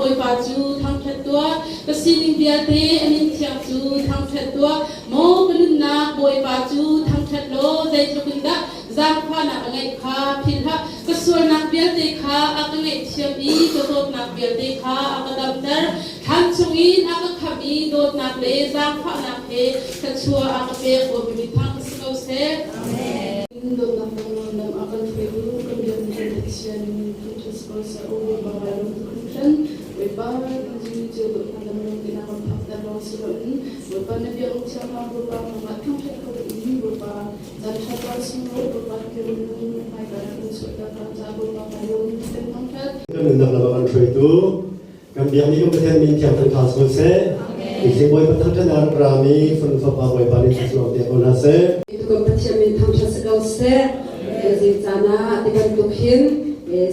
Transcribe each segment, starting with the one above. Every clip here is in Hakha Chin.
Bawipa cu thangṭhat tuah. Ka sining vialte a min thiang cu thangṭhat tuah. Maw ka nunnak Bawipa cu thangṭhat law zeitluk in dah zaangfahnak a ngeih kha philh hlah. Ka sualnak vialte kha a ka ngaihthiam i ka zawtnak vialte kha a ka damter. Thlan chungin a ka khamh i dawtnak le zaangfahnak he thluachuah a ka pek. Bawipa min thang si ko seh. Amen. Dawtnak dang lam a kan hruaitu kan biakmi kan Pathian min thangṭhat si ko seh. O Bawipa ngai lawm tuk hringhran. Bawipa kan zummi cio dawtnak lam lawng te na kan phakter lawng si loin Bawipa na biakinn thiang hna Bawipa nangmah thangṭhat kho dingin Bawipa caan ṭha caan sunglawi Bawipa na minung na hmaika na kan chuahter hna caah Bawipa ngai lawm kan thangṭhat. Kan nunnak lam a kan hruaitu kan biakmi kan Pathian min thiang thangṭha si ko seh. Isi Bawipa thangṭhat a rak rami fanu fapa Bawipa nih thluachuah pek ko hna seh. Kan Pathian min thangṭhat si ko seh. Zing caan ah ti bantuk hin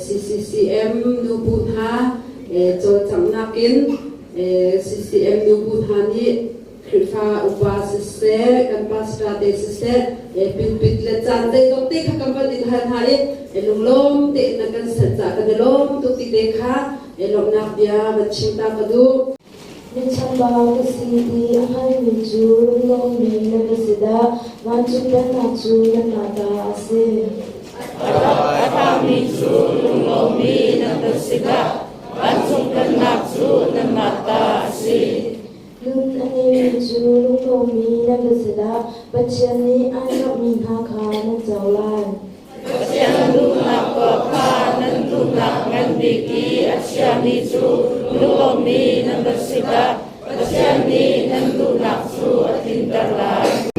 CCCM nubu hna cawlcanghnak in CCM nubu hna nih Khrihfa upa siseh, kan pastor te siseh, pitpit le caan zeizong te kha kan van in hal hna i lunglawm tein na kan sal caah kan i lawm tuk ti te kha lawmhnak bia van chim ta ka duh. Michambau ka si ti a hngalmi cu lunglawmmi nan va si dah! Vancung pennak cu nanmah ta a si. A ṭhami cu lunglawmmi nan va si dah! Vancung pennak cu nanmah ta a si. Nun a ngeimi cu lunglawmmi nan va si dah! Pathian nih aan kamhmi hna kha nan co lai. Pathian duhnak tuah kha nan duhnak ngan bik i a chiami cu lunglawmmi nan va si dah! Pathian nih nan duhnak cu a tlinter lai.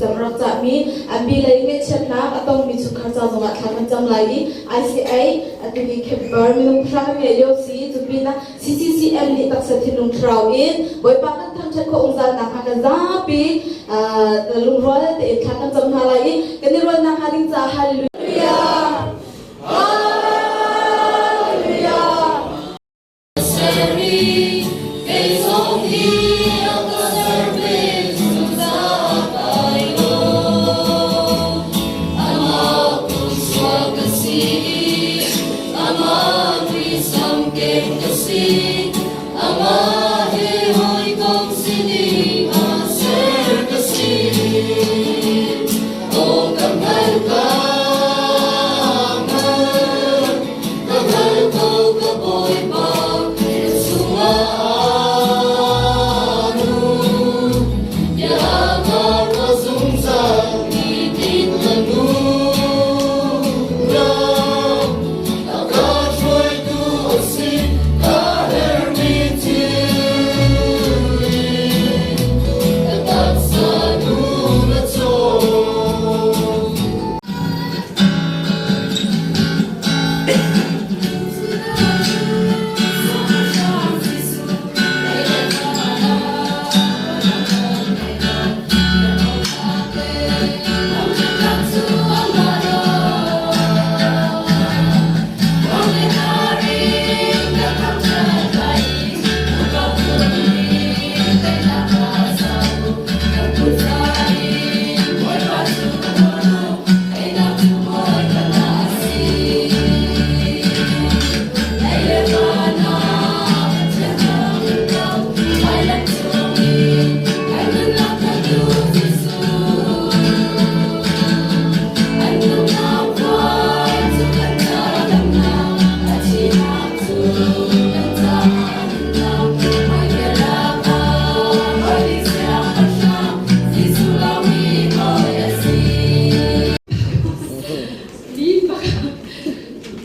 thlacam rak cahmi an bi lei ngaihchiatnak a tongmi chungkhar ca zongah thla kan cam lai i ICA atu hi camper minung pahra kan ngei lio si cu pinah CCCM nih taksa thinlung thlarau in Bawipa kan thangṭhat khawh ungzalnak hnga kan zapi lungrual tein thla kan cam hna lai i kan i rualnak hnga ding caah hallelujah. Hallelujah.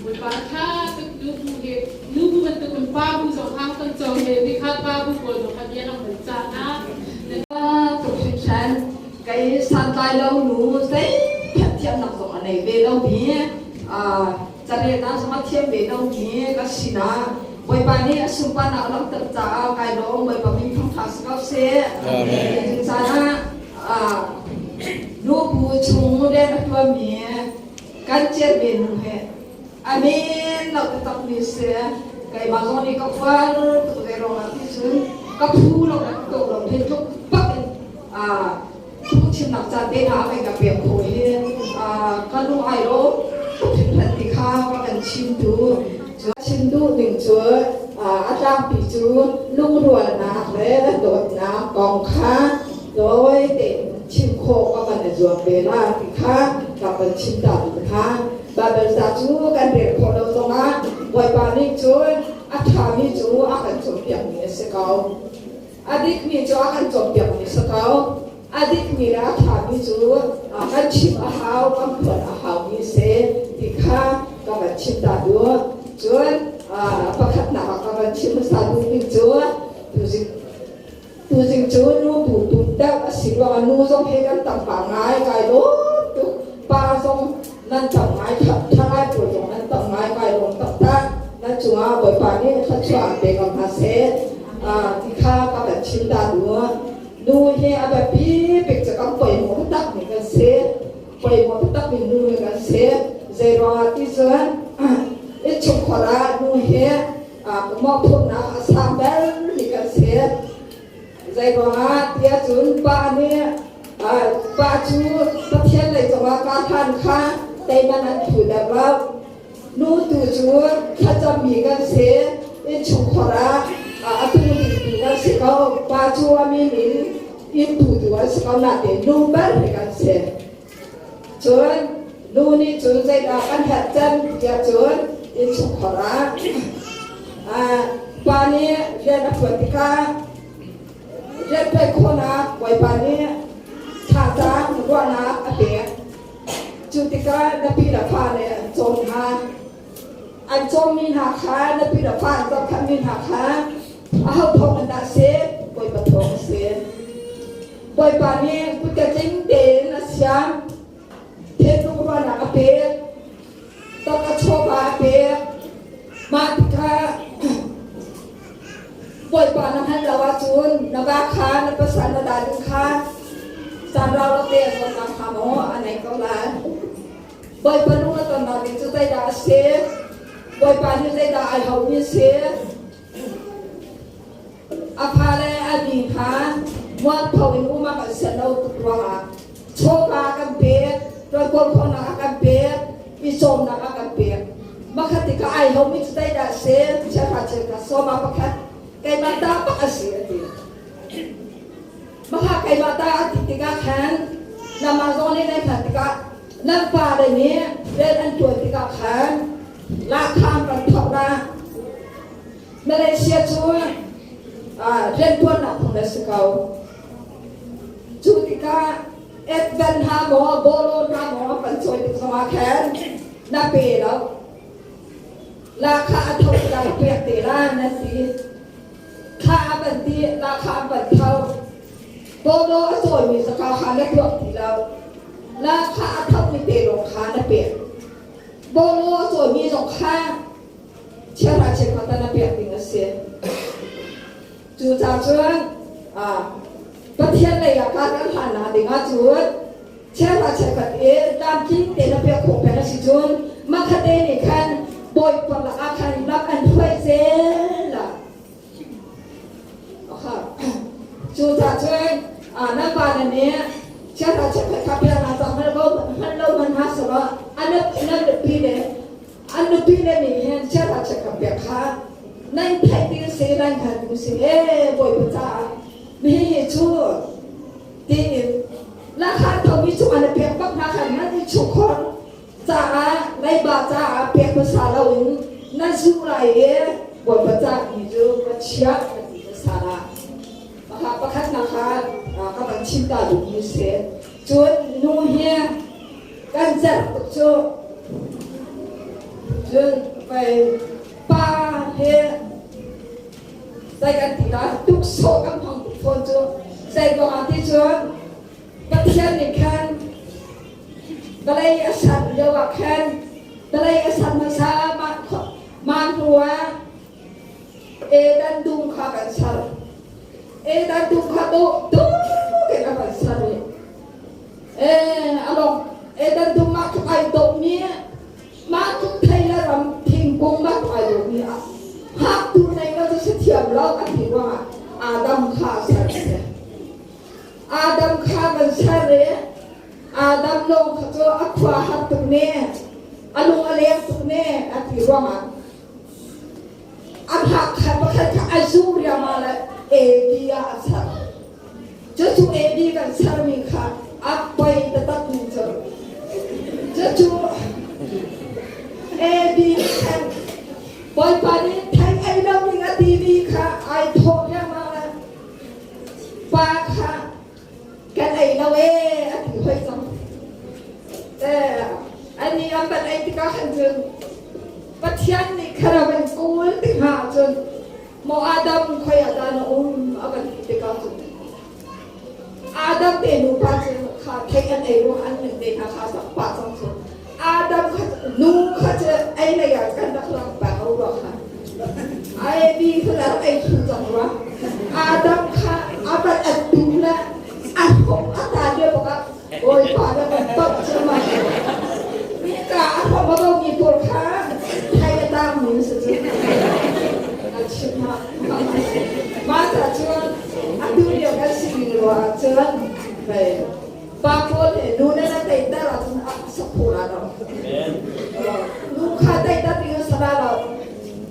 Bawipa tha tuk nu bu he nu bu bantuk in pa bu zong hang kan cawng he ti kha pa bu pawl zong kha bia lang ban ca na. Tuk hringhran kei santlai lo nu zei thiam nak zong a nei ve lo mi carel na zong a thiam ve lo mi ka sinah Bawipa nih a sunparnak a langhter caah kai lawm. Bawipa min thangtha si ko seh. Amen. Caan ah nu bu chung rian a tuanmi kan ciat ve nu he amen lo taktak mi si. Keimah zong nih ka uar tuk ve ruang ah ti cun ka phu lo ka tuk lo hi tluk bak in phungchimnak ca te hna a ka pek khawh hi ka lung ai lo hringhran ti kha ka kan chimtu. Chim duh ning cu a tlangpi cu lungrualnak le dawtnak kong kha tawi tein chim khawh ka kan i zuam ve la ti kha ka kan chim ta duh kha. Baibal ca cu kan rel khawh lo zongah Bawipa nih cun a ṭhami cu a kan cawnpiakmi a si ko. A dikmi cu a kan cawnpiakmi si ko. A dikmi le a ṭhami cu kan chim a hau, kan phuan a haumi si ti kha ka van chim ta duh. Cun pakhatnak ah ka van chim hmasa duhmi cu tuzing tuzing cu nu bu tum deuh a si ruangah nu zong he kan tam pah ngai kai lawm tuk. Pa zong nan tam ngai, ṭhalai pawl zong nan tam ngai kai lawm taktak. Nan cungah Bawipa nih thluachuah an pe ko hna seh ti kha ka van chim ta duh. Nu hi a biapi bik cu kan pawimawh taktak mi kan si. Pawimawh taktak mi nu hi kan si. Zei ruangah ti cun innchungkhar ah nu hi mawhphurhnak a sang ber mi kan si. Zei ruangah tiah cun pa nih pa cu Pathian lei cungah kaa hlan kha teiman an phu deuh lo. Nu tu cu thlacammi kan si. Innchungkhar ah a tu dingtu kan si ko. Pa cu a min in inn tutu an si ko nain nu bal hi kan si. Cun nu nih cun zeidah kan herh cem tiah cun innchungkhar ah pa nih rian a ṭuan tikah rian ṭuan khawhnak Bawipa nih thazaang ruahnak a pek. Cu tikah na pi le fa nih an cawm hna. An cawmmi hna kha na pi le fa an zohkhenhmi hna kha aho thawng in dah si? Bawipa thawng a si. Bawipa nih kutka tling tein a siam. Thinlung ruahnak a pek. Tangka chawva a pek. Mah tikah Bawipa na hngalh lo ahcun na va kha na pasal na darling kha caan rau lo te a zawtnak hnga maw a nei ko lai. Bawipa lung a tonnak ding cu zeidah a si? Bawipa nih zeidah ai homi a si? A fa le a mi kha mualpho in um a kan sian lo tuk ruangah chawva a kan pek, ṭuankawl khawhnak a kan pek, i cawmnak a kan pek. Makhat tikah ai homi cu zeidah a si? Chiahra chiahra sawma pakhat keimah ta bak a si a ti. Maka keimah ta a ti tikah khan nangmah zong nih nan hman tikah nan fale nih rian an ṭuan tikah khan lahkhah an kan thawk la. Malaysia cu rianṭuannak phung a si ko. Cu tikah Advent hna maw, bawlaw hna maw kan cawi tik zongah khan na pe lo. Lahkhah a tho tikah na pek te la nan ti. Thla a van ti, lahkhah an van tho. Bawlaw a cawimi zaka kha na tuak ti lo. Lahkhah a thomi te lawng kha na pek. Bawlaw a cawimi zong kha chiahra chiakhat ah na pek ding a si. Cucaah cun Pathian lei ah kar kan hlannak ding ahcun chiahra chiakhat i tlamtling tein na pek khawh peng a si cun makhate nih khan Bawipa lakah khan lam an hruai zel la. Cucaah cun nan pa na nih chiahra chiakhat kha pek na cang hman lo hman ha selaw an nupi le An nupi le nih hin chiahra chiakhat pek kha nan theih ding si nan hngalh ding si ee Bawipa caah hihi cu tiin lakhan thomi cungah na pek bak hna khan nan i chungkhar caah leiba caah pek hmasa loin na zu lai i Bawipa caah mi cu ka chiah ka ti hmasa la. Pakhat pakhatnak kha ka van chim ta duhmi si. Cun nu hi kan cerh tuk cu cun pei pa he zei kan ti lai tuksawh kan hmang tuk fawn cu zei ruangah ti cun Pathian nih khan vawlei a ser lio ah khan vawlei a ser hmasa mah hnu ah Eden dum kha kan ser Eden dum kha dawh tuk in a kan ser i along Eden dum mah tluk ai dawhmi mah tluk thei le ram thingkung mah tluk ai dawhmi hak tu nei lo cu si thiam lo a ti ruangah Adam kha a ser si. Adam kha kan ser i Adam lawng kha cu a khua har tuk ne a lung a leng tuk ne a ti ruangah a hak kha pakhat kha a zu riangmang le Evi ah a ser. Cucu Evi kan sermi kha a poi taktak mi cu. Cucu Evi khan Bawipa nih thei ei lo ding a timi kha ai thawh riangmang le pa kha kan ei lo ee a ti hoi cang. Eh, ani an van ei tikah khan cun Pathian nih khan a van kawl tik hna ahcun maw Adam khoi ah dah na um a van ti tikah cun Adam te nupa cu kha thei an ei ruang an min te hna kha sak pah cang cu Adam kha nu kha cu ei lei ah kan rak lang pah ko rua kha ai bi kha la rak ei thlu cang rua Adam kha a van at tu le a hom a ta lio bak ah Bawipa na kan toh cu ma ka a hom a bo mi pawl kha thai a tang mi si cu a chim ma ma ta cun atu lio kan si ning rua cun hei pa pawl he nu na na tei tar ahcun a sak phu la lo nu kha tei tar ding a sa lo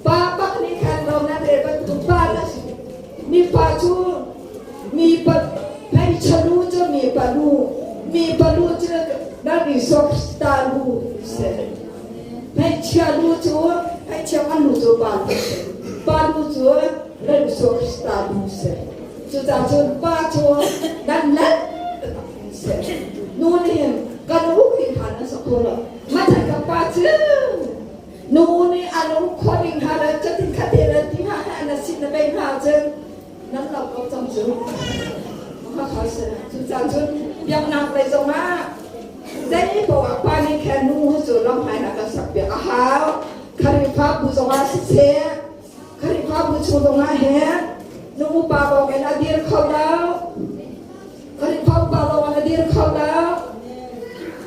pa pak nih khan lo na re bantuk pa na si mi pa cu mi pa hmeichia lu cu mi pa lu mi pa lu cu nan i sok ta lu si hmeichia lu cu hmeichia kan lu cu pa lu si pa lu cu nan i sok ta lu si cucaah cun pa cu nan let si nu nih kan uk ding kha nan sak ko lo machan ka pa cu nu nih an uk kho ding kha le cutin khate le ti hna he na sin na bei hna cun nan lo ko cang cu. Khakha si. Cucaah cun biaknak lei zongah zei poah pa nih khan nu cu lamhmai a kan sakpiak a hau. Khrihfabu zongah siseh, Khrihfabu chung zongah hin nu upa lawng in a dir kho lo. Khrihfa upa lawng in a dir kho lo.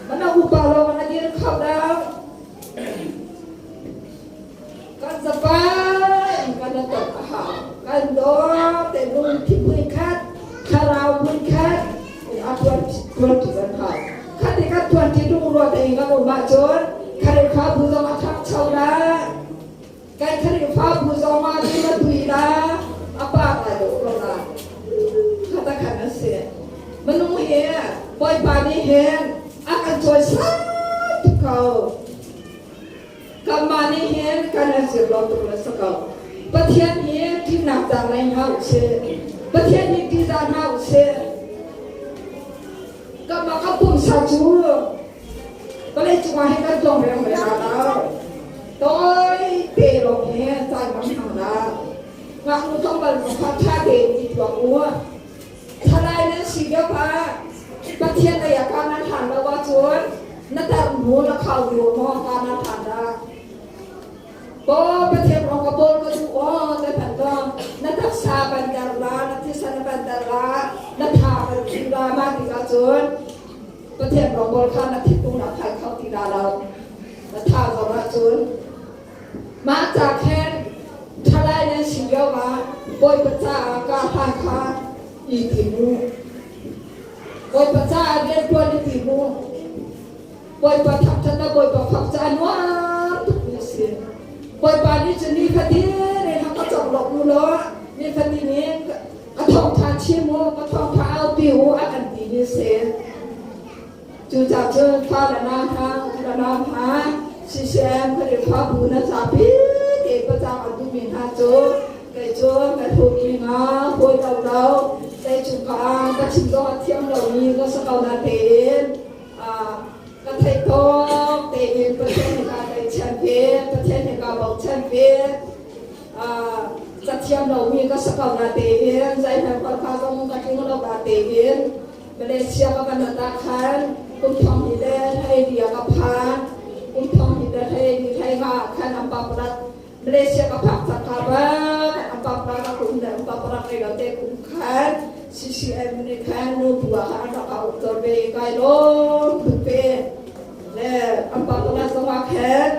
Mana upa lawng in a dir kho lo. Kan zapai kan a tok a hau. Kan dawt te lungthin hmunkhat, thlarau hmunkhat a tuan tuan ti kan hau. Khati kan tuan ti lungrual tein kan um ahcun Khrihfabu zong a ṭhangcho la. Kan Khrihfabu zong ah ti a tui la, a pa lai lo ko la. Khata khan a si. Minung hi Bawipa nih hin a kan cawisan tuk ko. Kanmah nih hin kan an zir lo tuk le si ko. Pathian hi ṭihnak ca ngei hna u sih. Pathian hi ṭihzah hna u sih. Kanmah kan pumsa cu vawlei cungah hin kan tlawng riang ve hna lo. Tawi te lawng hi caan kan hmang la. Ngaknu tlangval kha ṭha tein i tuak u. Thalai nan si lio ah Pathian lei ah kaa nan hlan lo ahcun na tar hnu na khau lio maw kaa nan hlan dah? Paw Pathian rong ka bawl ka duh aw te phan to na taksa banter la na thisen banter la na tha kan thi la ma ti ka cun Pathian rong bawl kha na thit tung na khai kho ti la lo na tha zong ah cun Mah ca khen ṭhalai nan si lio ah Bawipa caah kaa hlan kha i tim u. Bawipa caah rianṭuan i tim u. Bawipa thangṭhat le Bawipa fak cu a nuam tukmi a si. Bawipa nih cun ni fatin in a ka conglawmh u law ni fatin in ka thawngṭha chim u, ka thawngṭha aupi u a kan timi a si. Cucaah cun fa le nau hna, u le nau hna, CCM Khrihfabu na zapi te pacang a duhmi hna cu kei cu ka hlutmi nga hawi lo lo kei chung ka ka chim zong a thiam lomi ka si ko na tein ka theih tawk tein Pathian nih ka tlaihchan ve Pathian nih ka bochan ve cathiam lomi ka si ko na tein zeihmanh kha zong ka tling lo na tein Malaysia ka van ah khan kum thong hnih le hlei li ah ka phan. Kum thong hnih le hlei li hlei nga ah khan Ampaparat Malaysia ka phak cang ka bak Ampaparat ka kum le Ampaparat ngei lo te kum khan CCM nih khan nu bu ah khan an rak ka uk tor ve i kai lawm tuk ve. Le Ampaparat zong ah khan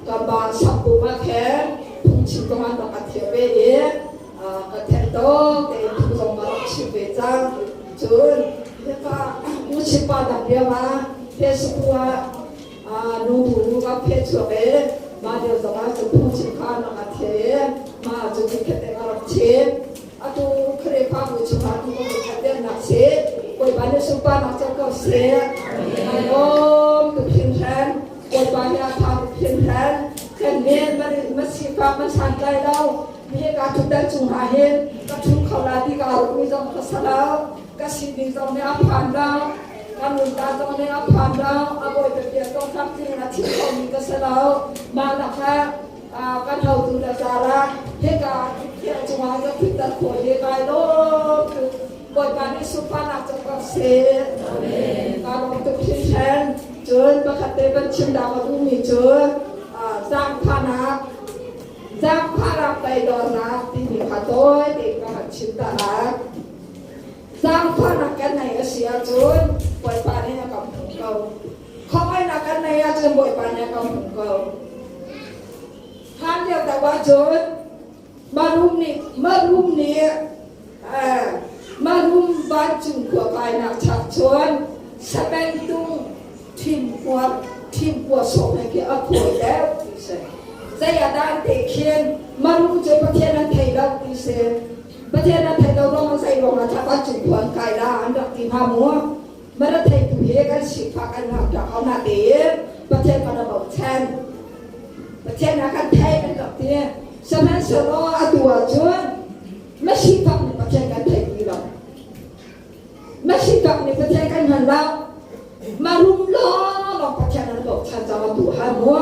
Kanmah Sakpum ah khin phungchim zong an rak ka thiam ve i ka theih tawk tein phung zong ka rak chim ve cang. Cun hika Uchim pa dang lio ah Facebook ah nu bu ka phe chuak i mah lio zong ah cun phungchim kha an rak ka thiam i mah cu nikhat te ka rak chim. Atu Khrihfabu chungah tu ka khat si. Bawipa nih sunparnak co ko seh. Ai lawm tuk hringhran. Bawipa hi a tha tuk hringhran. Kan men ma sifak ma santlai lo. Hi ka thutdan cung ha hin ka thu kho la ti ka ruk mi zong ka salo. Ka sining zong nih a phan lo. Ka nunta zong nih a phan lo. A bawipa bia zong tlamtling in a chim kho mi ka si lo. Mah lakah kan hotu le zara hika thiang cungah ka thutdan khawh hi kai lawm tuk Bawipa nih sunparnak cu ko seh ka lawm tuk hringhran cun pakhat te van chim dah ka duhmi cu zaangfahnak zaangfahnak toidornak timi kha tawi tein ka han chim ta lai zaangfahnak kan nei a si ahcun Bawipa nih a kan hmuh ko Khuamuainak kan nei ahcun Bawipa nih a kan hmuh ko. Hlan lio deuh ahcun Marum nih Marum nih eh, Marum vancung khua kainak chak cun Sabentung thimkua thimkua sawm he khi a khuai deuh ti si. Zei ah dah an te khin Marum cu Pathian an thei lo ti si. Pathian an thei lo ruangah zei ruangah dah vancung khua an kai la an rak ti hnga mu. Maretheitu he kan sifak an ngakṭah ko na tein Pathian kan a bochan. Pathian a kan theih kan rak ti. Sihmanhsehlaw atu ahcun na sifak nih Pathian kan thei ti lo. Na sifak nih Pathian kan hman lo. Ma rum law lawng Pathian an bochan cang atu ha mu.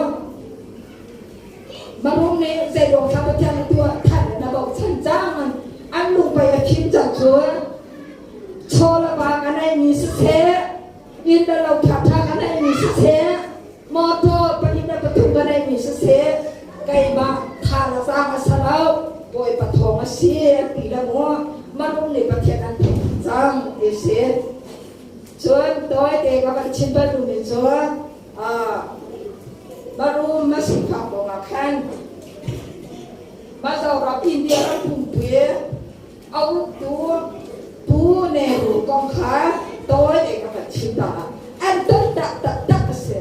Marum nih zeiruang thla Pathian na tuah than na bochan cang an lung pei a fim cang cu. Chaw le va ka neihmi siseh, inn le lo ṭhaṭha ka neihmi siseh, motor pahnih le pathum ka neihmi siseh, keimah tha le zaang a si lo, Bawipa thawng a si an ti le mu. Marum nih Pathian an theih cang ti a si. Cun tawite ka van chim bal duhmi cu Marum Masifak kong ah khan Mizoram India ram pumpi a uktu Pu Nehru kong kha tawi te ka van chim ta ah an ton tak taktak a si.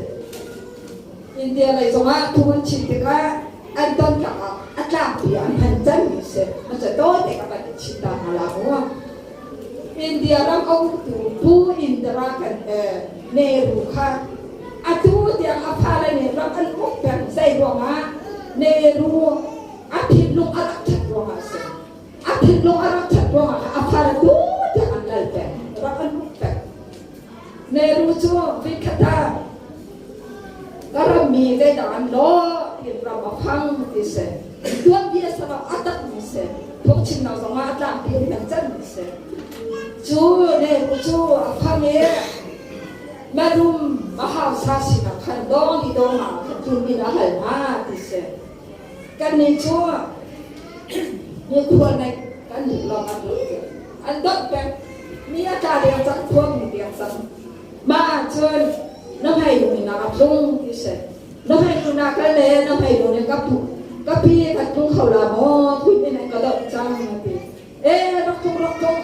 India lei zongah thu an chim tikah an ton tak ah a tlangpi an hman cangmi a si. Maca tawi te ka van chim ta hna la mu. India ram a uktu Pu Indira kan Nehru kha atu tiang a fale nih ram an uk peng zei ruangah Nehru a thinlung a rak ṭhat ruangah a si. A thinlung a rak ṭhat ruangah a fale tu tiang an lal peng, rak an uk peng. Nehru cu vikhat ah ka rammi zeidah an lawh tiin ram a phang ti si. Tuanbia sarok a takmi si. Phungchimnak zongah a tlangpi in kan canmi si. Cu Nehru cu a phang i marum mahausa sinak khan dawng ni dawng ah khan tlun in a hal hna ti si. Kannih cu mi khual nek kan duh lawng an duh ti. An donh peng. Mi a tla deng cang, thuam mi deng cang. Mah ahcun na hmai lung in a ka tlung ti si. Na hmai lung na kal le na hmai lung in ka pu ka pi kan tlung kho la maw thui min an ka doh cang a ti. E rak tlung rak tlung.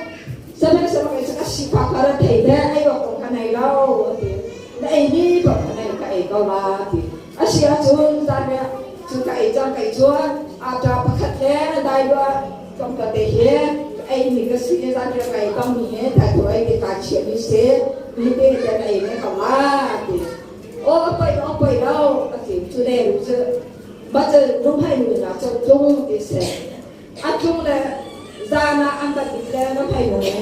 Sihmanhsehlaw kei cu ka sifak ka ra thei te ei awk kong ka nei lo a ti. Na ei mi paoh ka nei ka ei ko la a ti. A si ahcun zanriah cu ka ei cang kei cu ata pakhat le dailua tlawmpal te hi ka ei mi ka si zanriah ka ei bang mi hi thaithawh ei ti kaa chiah mi si mi te te na ei ve ko la a ti. Aw a poi lo a poi lo a ti. Cu ne ru cu ma cu lung hai nu na cu tlung ti si. A tlung le zan ah an van it le na hmai nu ne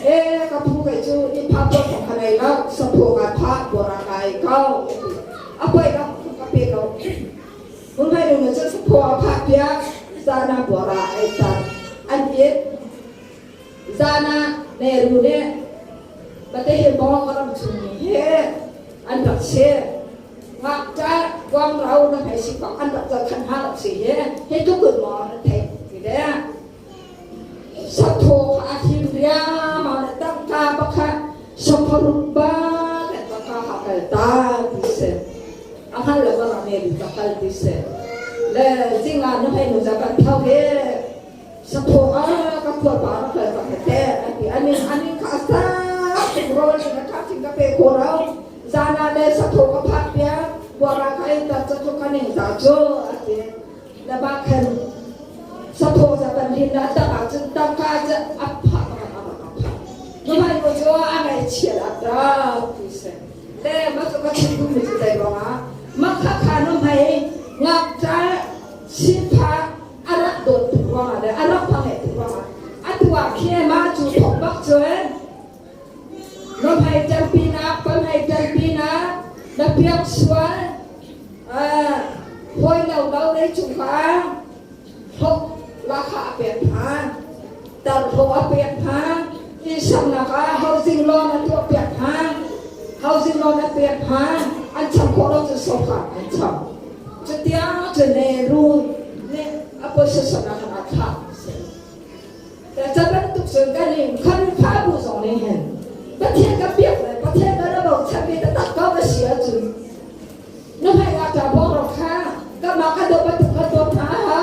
e ka phu kei cu inn pha puan thong kha nei lo saphu ka pha bora ka ei ko a poi lo ka pe ko mun hmai nu ne cun saphu a phah piak zan ah bora ei tar an it zan ah Nehru nih bate he bong ka ram chung mi he an rak si ngakṭah kuangrau na hei si kong an rak zohkhenh hna lo si hi hi tluk in maw na theih ti le sathaw kha a him riamang le tangka pakhat sopharuk ba le tangka ha kal ta ti si a hngal lo ka ne ka kal ti si le zinga na hei nu za kan thau he sathaw a ka khua pa ra kal ka te ati anin anin kha sa rol ni ka thing ka pe kho rau Zan ah le sathawk a phak piak, buara kha in tat cathuk kan ing za cu a ti. Le mah khan sathawk za kan lim le a tak ah cun tangka cu a phah bak a rak a phah. Nuhmai nu cu a ngaihchiat a ṭap ti si. Le mah cu ka chim duhmi cu zei ruangah mah kha kha nuhmai ngakṭah sifah a rak dawt tuk ruangah le a rak hmangaih tuk ruangah atu ah khi mah cu thawk bak cun Nuhmei ṭanpinak, pahmei ṭanpinak, na piangsual, hawi lo lo lei chungkhar hlawh lahkhah a pek hna, tarhlawh a pek hna, inn saknak ah housing loan a tuahpiak hna, housing loan a pek hna, an cham khawh lo cun sofa an cham. Cutiang cun Nehru nih a position ah khan a thlah. Ca bantuk cun kan in Khrihfabu zong nih hin Pathian kan biak le Pathian kan a bochan mi taktak ko a si ahcun na hmai ah ṭa bawng ro kha kanmah kan dawt bantuk kan dawt hna ha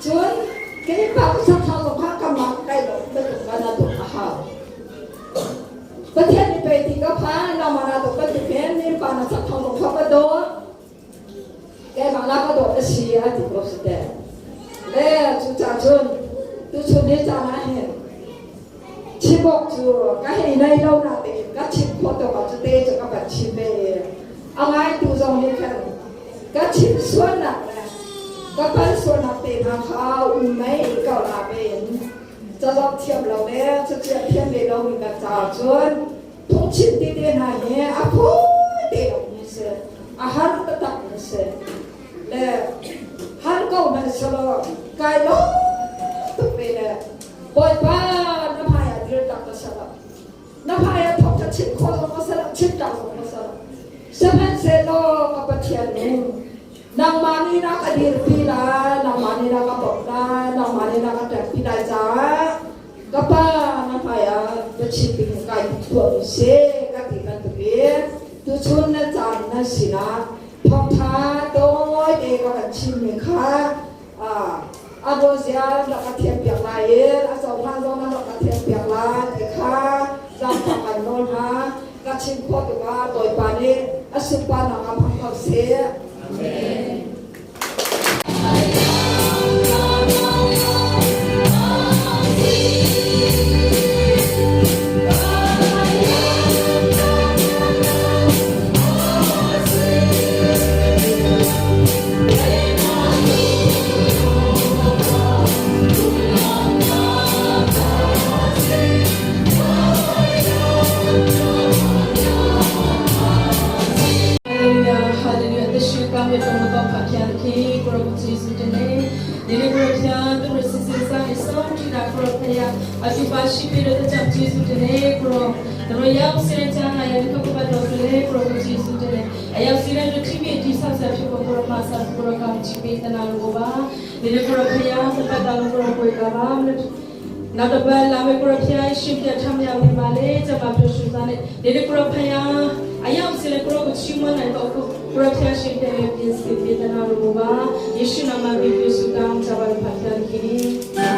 cun keimah ka sakthang zong kha kanmah kai lo bantuk kan na dawt a hau Pathian nih pei ti ka phan nangmah na dawt bantuk hin nin pa na sakthang zong kha ka dawt Keimah la ka dawt a si a ti ko si teh. Le cucaah cun tuchun ni caan ah hin chim awk cu ka hei nei lo na tein ka chim khawh tawk ah cu te cu ka van chim ve i a ngaitu zong nih khan ka chim sualnak le ka pal sualnak te hna kha um mei ko la vein cazok thiam lo le caciah thiam ve lomi kan caah cun phungchim ti te hna hi a phu te lo mi si a har taktak mi si le. Har ko hmanh selaw kai lawm tuk ve le Bawipa na hmai ah dir tak ka selaw na hmai ah thawk ka chim khawh zong ka selaw chim tak zong ka selaw sihmanhsehlaw ka Pathian nu nangmah nih na ka dirpi lai nangmah nih na ka bawmh lai nangmah nih na ka ṭanpi lai caah ka pa na hmai ah biachim ding kai tuah mi si ka ti bantukin tuchun na caan na sinah thawngṭha tawi te ka kan chimmi kha a bozia rak ka thiam piak lai i a cohlan zong na rak ka thiam piak lai ti kha zaangfah kan nawl hna. Ka chim khawh tikah Bawipa nih a sunparnak ah hmang ko seh. Amen. Hallelujah, hallelujah. Teshu kam ye tong to pha khian khi kuro ku Jesu te ne. Dili kuro khian tu ri si sa ni so ti na kuro phaya. Atu pa shi pi ro ta cham Jesu te ne kuro. Ro yaw se cha na ya ko pa to le kuro ku Jesu te ne. Ayaw si re ti mi ti sa sa phi ko kuro ma sa kuro kam chi pi ta na lo ba. Dili kuro phaya ta pa ta lo kuro koi ka ba. နောက်တစ်ပတ်လာမယ့်ကိုရဖျားရှင်ပြထမြောက်နေပါလေကျမပြောရှုစားနဲ့ဒီနေ့ကိုရဖျားအယောင်စလေကိုရကိုချီးမွမ်းနိုင်တော့ကိုရဖျားရှင်ပြရဲ့ပြင်စပြတဲ့နာလို့ပါယေရှုနာမပြီးပြုစုတောင်းကြပါလို့ဖခင်ခင်။